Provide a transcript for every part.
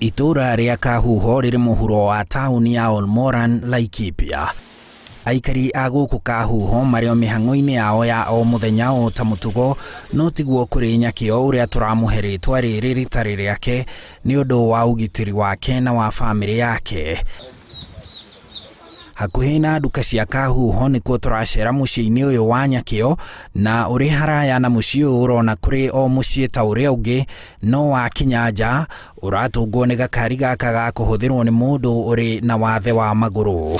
Itũũra rĩa Kahuho rĩrĩ mũhuro wa taũni ya Olmoran, Laikipia. Aikari a gũkũ Kahuho marĩ o mĩhang'o-inĩ yao ya o mũthenya o ta mũtugo, no tiguo kũrĩ Nyakĩo ũrĩa tũramũhe rĩtwa rĩrĩ rĩtarĩ rĩake nĩ ũndũ wa ũgitĩri wake na wa bamĩrĩ yake. Hakuhĩ na nduka cia Kahuho nĩkuo tũracera mũciĩ-inĩ ũyũ wa Nyakĩo, na ũrĩ haraya na mũciĩ ũyũ ũrona kũrĩ o mũciĩ ta ũrĩa ũngĩ, no wakinya nja ũratũngwo nĩ gakari gaka ga kũhũthĩrwo nĩ mũndũ ũrĩ na wathe wa magũrũ.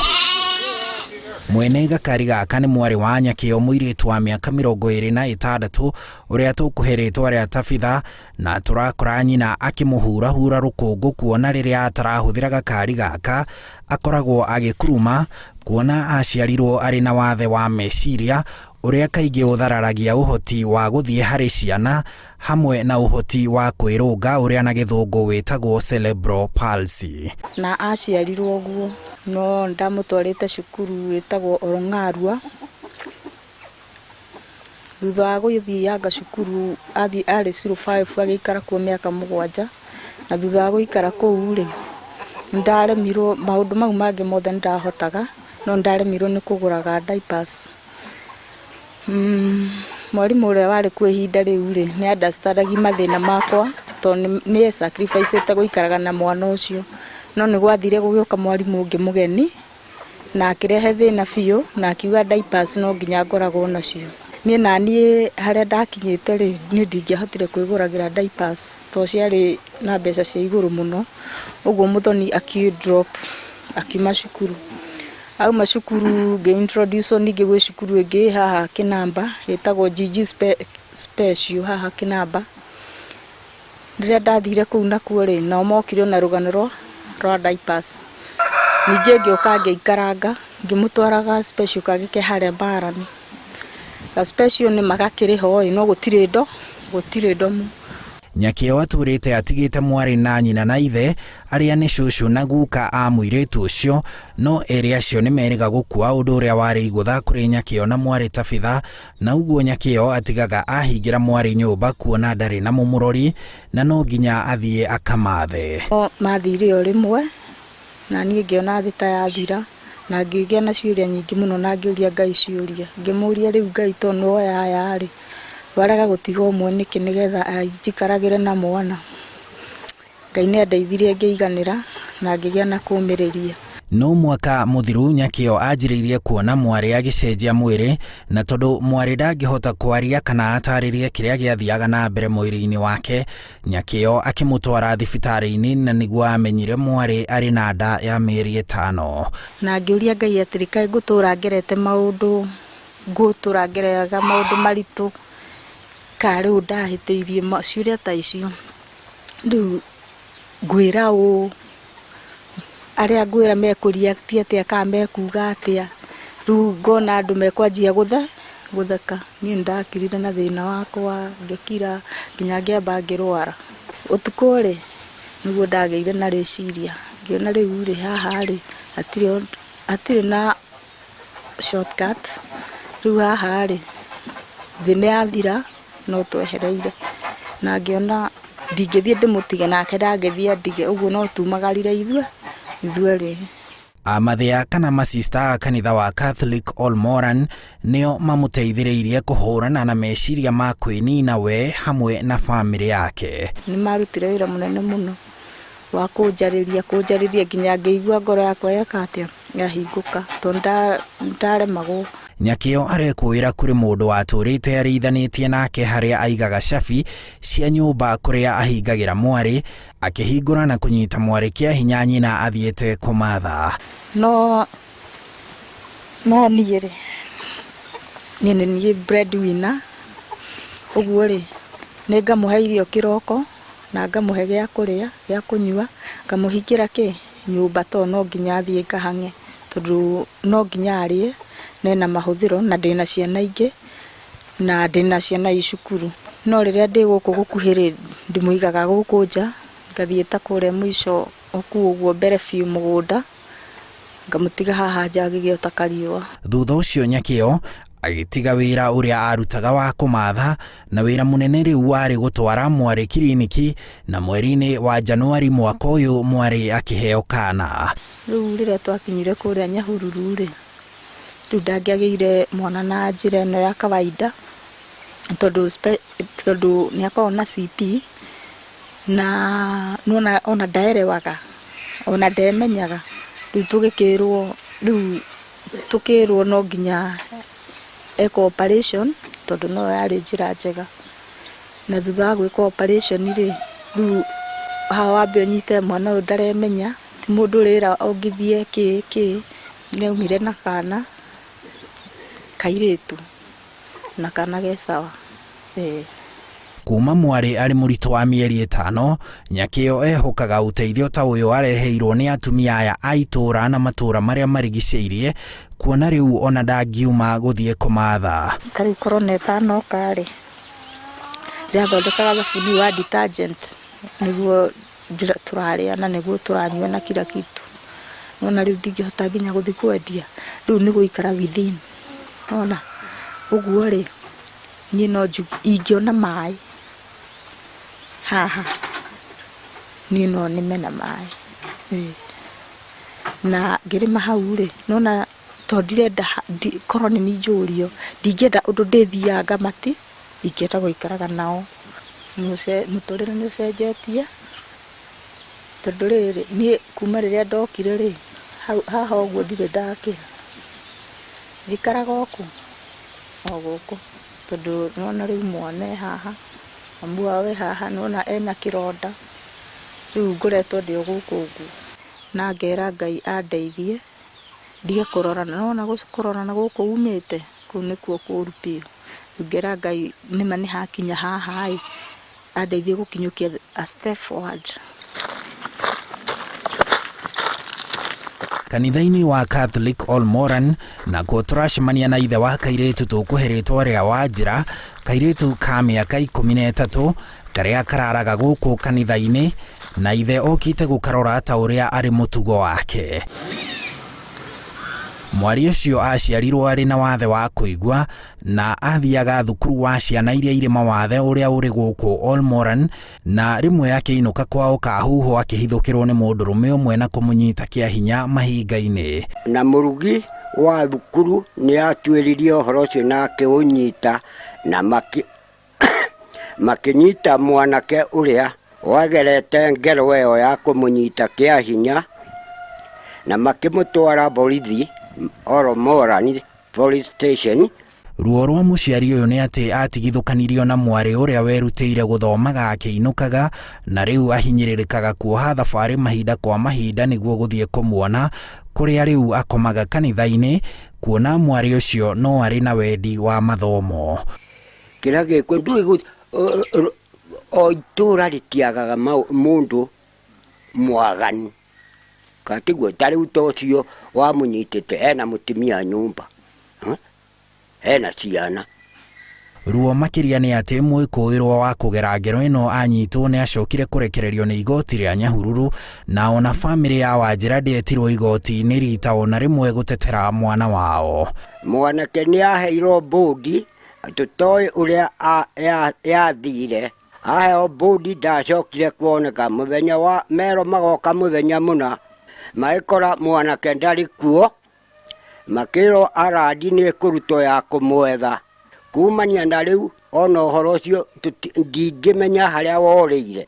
Mwene gakari gaka nĩ mwarĩ wa Nyakĩo, mũirĩtu wa mĩaka 26 ũrĩa tũkũhe rĩtwa rĩa Tabitha, na tũrakora nyina akĩmũhurahura rũkũngũ kuona rĩrĩa atarahũthĩra gakari gaka akoragwo agĩkuruma kuona aciarirwo arĩ na wathe wa meciria ũrĩa kaingĩ ũthararagia ũhoti wa gũthiĩ harĩ ciana hamwe na ũhoti wa kwĩrũnga ũrĩa na gĩthũngũ wĩtagwo cerebral palsy. Na aciarirwo ũguo, no ndamũtwarĩte cukuru ĩtagwo Olng'arua. Thutha wa gũthianga cukuru athiĩ arĩ zero five agĩikara kuo mĩaka 7, na thutha wa gũikara kũu rĩ, nĩndaremirwo maũndũ mau mangĩ mothe nĩndahotaga, no nĩndaremirwo nĩ kũgũraga diapers. Mwarimũ ũrĩa warĩ kuo ihinda rĩu rĩ, nĩ understand mathĩna makwa tondũ nĩ e sacrifice ĩte gũikaraga na mwana ũcio. No nĩ gwathire gũgĩũka mwarimũ ũngĩ mũgeni, na akĩrehe thĩna biũ na akiuga diapers no nginya ngoragwo nacio. Niĩ naniĩ harĩa ndakinyĩte rĩ, niĩ ndingĩahotire kwĩgũragĩra diapers tondũ ciarĩ na mbeca cia igũrũ mũno. Ũguo Mũthoni akĩ drop akiuma cukuru. Auma cukuru ngĩ introduce wo ningĩ gwĩ cukuru ĩngĩ ĩ haha Kĩnamba ĩtagwo GG Special haha Kĩnamba. Rĩrĩa ndathire kũu nakuo rĩ, nao mokire na rũgano rwa diapers. Ningĩ ngĩũka ngĩikaranga, ngĩmũtwara ga special kangĩ ke harĩa Mbarani. Ga special nĩma gakĩrĩ ho ĩ, no gũtirĩ ndo, gũtirĩ ndomu. Nyakĩo atũrĩte atigĩte mwarĩ na nyina na ithe arĩa nĩ cũcũ na guka a mũirĩtu ũcio, no erĩ acio nĩ merĩga gũkua ũndũ ũrĩa warĩ igũtha kũrĩ Nyakĩo na mwarĩ Tabitha, na ũguo Nyakĩo atigaga ahingĩra mwarĩ nyũmba kuona ndarĩ na mũmũrori na no nginya athiĩ akamathe. Mathire o rĩmwe na niĩ ngĩona thĩ ta yathira, na ngĩgĩa na ciũria nyingĩ mũno na ngĩũria Ngai ciũria. Ngĩmũria rĩu Ngai tondũ nĩ woya aya rĩ, warega gũtiga ũmwe nĩkĩ nĩgetha anjikaragĩre na mwana? Ngai nĩ andeithirie ngĩiganĩra na ngĩgĩa na kũmĩrĩria. No mwaka mũthiru Nyakĩo anjĩrĩirie kuona mwarĩ agĩcenjia mwĩrĩ, na tondũ mwarĩ ndangĩhota kwaria kana atarĩrie kĩrĩa gĩathiaga na mbere mwĩrĩ-inĩ wake, Nyakĩo akĩmũtwara thibitarĩ-inĩ na nĩguo amenyire mwarĩ arĩ na nda ya mĩeri 5. Na ngĩũria Ngai atĩrĩ, kaĩ ngũtũũra ngerete maũndũ, ngũtũũra ngereraga maũndũ maritũ, kana rĩu ndahĩtĩirie ciũria ta icio. Rĩu ngwĩra ũũ, arĩa ngwĩra mekũ react atĩa kana mekuga atĩa, rĩu ngona andũ mekwanjia gũtheka, niĩ nĩ ndakirire na thĩna wakwa, ngĩkira nginya ngĩamba ngĩrwara. Ũtukũ rĩ, nĩguo ndagĩire na rĩciria, ngĩona rĩu rĩ, haha rĩ, hatirĩ na shortcut, rĩu haha rĩ, thĩ nĩ yathira. No twehereire na ngĩona ndingĩthiĩ ndĩmũtige nake ndangĩthiĩ andige, ũguo no tumagarire ithuerĩ. Amathĩa kana masista a kanitha wa Catholic Olmoran nĩo mamũteithĩrĩirie kũhũrana na meciria ma kwĩnina we hamwe na bamĩrĩ yake. Nĩ marutire wĩra mũnene mũno wa kũnjarĩria, kũnjarĩria nginya ngĩigua ngoro yakwa yeka atĩa, yahingũka, tondũ ndaremagwo. Nyakĩo arekũĩra kũrĩ mũndũ watũrĩte arĩithanĩtie nake harĩa aigaga cabi cia nyũmba kũrĩa ahingagĩra mwarĩ, akĩhingũra na kũnyita mwarĩ kĩa hinya nyina athiĩte kũmatha. No no niĩ rĩ, niĩ nĩ niĩ breadwinner, ũguo rĩ, nĩ ngamũhe irio kĩroko na ngamũhe gĩa kũrĩa, gĩa kũnyua, ngamũhingĩra kĩ, nyũmba tondũ no nginya athiĩ ngahang'e, tondũ no nginya arĩe, na ena mahũthĩro na ndĩna ciana ingĩ na ndĩna ciana i cukuru. No rĩrĩa ndĩ gũkũ gũkuhĩ rĩ, ndĩmũigaga gũkũ nja, ngathiĩ ta kũrĩa mũico kũu ũguo mbere biũ mũgũnda, ngamũtiga haha nja agĩgĩota kariũa. Thutha ũcio Nyakĩo Agĩtiga wĩra ũrĩa arutaga wa kũmatha na wĩra mũnene rĩu warĩ gũtwara mwarĩ kiriniki na mweri-inĩ wa Januari mwaka ũyũ mwarĩ akĩheo kana. Rĩu rĩrĩa twakinyire kũrĩa Nyahururu rĩ, rĩu ndangĩagĩire mwana na njĩra ĩno ya kawaida tondũ tondũ nĩ akoragwo na CP na nĩwona ona ndaerewaga ona ndemenyaga. Rĩu tũgĩkĩrwo rĩu tũkĩrwo no nginya ekwo operation tondũ no yarĩ njĩra njega. Na thutha wa gwĩkwo operation rĩ, rĩu haha wambe ũnyite mwana ũyũ ndaremenya, ti mũndũ ũrĩra ũngĩthiĩ kĩ kĩ. Nĩ aumire na kana kairĩtu na kana ge sawa. Ĩĩ. Kuma mwarĩ arĩ mũritũ wa mĩeri 5, Nyakĩo ehokaga ũteithio ta ũyũ areheirwo nĩ atumia aya a itũũra na matũũra marĩa marigicĩirie, kuona rĩu ona ndangiuma gũthiĩ kũmatha. Ta rĩu korona ĩtanoka rĩ, ndĩrathondekaga thabuni wa detergent nĩguo tũrarĩa na nĩguo tũranyua na kila kitu. Nĩwona rĩu ndingĩhota nginya gũthiĩ kwendia, rĩu nĩ gũikara within. Nĩwona? Ũguo rĩ, niĩ no njuge ingĩona maĩ haha, niĩ no nĩme na maĩ. Na ngĩrĩma hau rĩ, nĩwona tondũ ndirenda korwo nĩ niĩ njũrio, ndingĩenda ũndũ ndĩthiaga ngamati, ingĩenda gũikaraga nao. Mũtũrĩre nĩ ũcenjetie, tondũ rĩrĩ, niĩ kuma rĩrĩa ndokire rĩ, haha ũguo ndirĩ ndakĩra. Njikaraga o kũ? O gũkũ, tondũ nĩwona rĩu mwana e haha, mamu wao e haha, nĩwona ena kĩronda, rĩu ngoretwo ndĩ o gũkũ ũguo. Na ngera Ngai andeithie, ndige kũrorana, nĩwona kũrorana gũkũ umĩte, kũu nĩkuo kũru biũ. Rĩu ngera Ngai nĩma nĩ hakinya haha ĩ, andeithie gũkinyũkia a step forward. Kanitha-inĩ wa Catholic Olmoran nakuo tũracemania na ithe wa kairĩtu tũkũhe rĩtwa rĩa Wanjĩra, kairĩtu ka mĩaka 13 karĩa kararaga gũkũ kanitha-inĩ na ithe okĩte gũkarora ta ũrĩa arĩ mũtugo wake. Mwarĩ ũcio aciarirwo arĩ na wathe wa kũigua na athiaga thukuru wa ciana iria irĩ mawathe ũrĩa ũrĩ gũkũ Olmoran, na rĩmwe akĩinũka kwao Kahuho akĩhithũkĩrwo nĩ mũndũrũme ũmwe na kũmũnyita kĩa hinya mahinga-inĩ. Na mũrugi wa thukuru nĩ atuĩririe ũhoro ũcio na akĩũnyita na makĩnyita mwanake ũrĩa wagerete ngero ĩyo ya kũmũnyita kĩa hinya na makĩmũtwara borithi Olmoran Police Station. Ruo rwa mũciari ũyũ nĩ atĩ atigithũkanirio na mwarĩ ũrĩa werutĩire gũthomaga akĩinũkaga na rĩu ahinyĩrĩrĩkaga kuoha thabarĩ mahinda kwa mahinda nĩguo gũthiĩ kũmuona kũrĩa rĩu akomaga kanitha-inĩ kuona mwarĩ ũcio no arĩ na wendi wa mathomo. Kĩrĩa gĩkuo ndũĩ o itũũra rĩtiagaga mũndũ mwaganu. Katiguo ta rĩu ta ũcio wamũnyitĩte ena mũtumia nyũmba, ena ciana. Ruo makĩria nĩ atĩ mwĩkũĩrwo wa kũgera ngero ĩno anyitwo nĩ acokire kũrekererio nĩ igoti rĩa Nyahururu na ona bamĩrĩ ya Wanjĩra ndĩetirwo igoti-inĩ rita ona rĩmwe gũtetera mwana wao. Mwanake nĩ aheirwo mbũndi tũtoĩ ũrĩa yathire. Aheo mbũndi ndacokire kuoneka. Mũthenya wa mero magoka mũthenya mũna magĩkora mwanake ndarĩ kuo, makĩrwo arandi nĩ ĩkũrutwo ya kũmwetha. Kumania na rĩu ona ũhoro ũcio ndingĩmenya harĩa worĩire.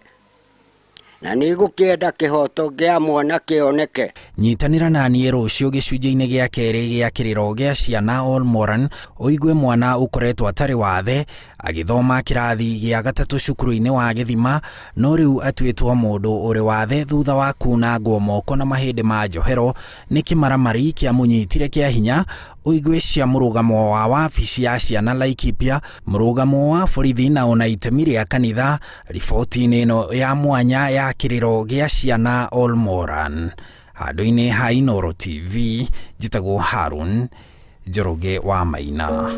Na nĩ ngũkĩenda kĩhoto kĩa mwana kĩoneke. Nyitanĩra na niĩ rũciũ gĩcunjĩ-inĩ gĩa kerĩ gĩa kĩrĩro gĩa ciana Olmoran, ũigue mwana ũkoretwo atarĩ wathe agĩthoma kĩrathi gĩa gatatũ cukuru-inĩ wa gĩthima, no rĩu atuĩtwo mũndũ ũrĩ wathe thutha wa kunangwo moko na mahĩndĩ ma njohero nĩ kĩmaramari kĩamũnyitire kĩa hinya. Ũigue cia mũrũgamo wa wabici ya ciana Laikipia, mũrũgamo wa borithi na ona itemi rĩa kanitha riboti-inĩ ĩno ya mwanya ya kĩrĩro gĩa ciana Olmoran. Handũ-inĩ ha Inooro TV, njĩtagwo Harun Njoroge wa Maina.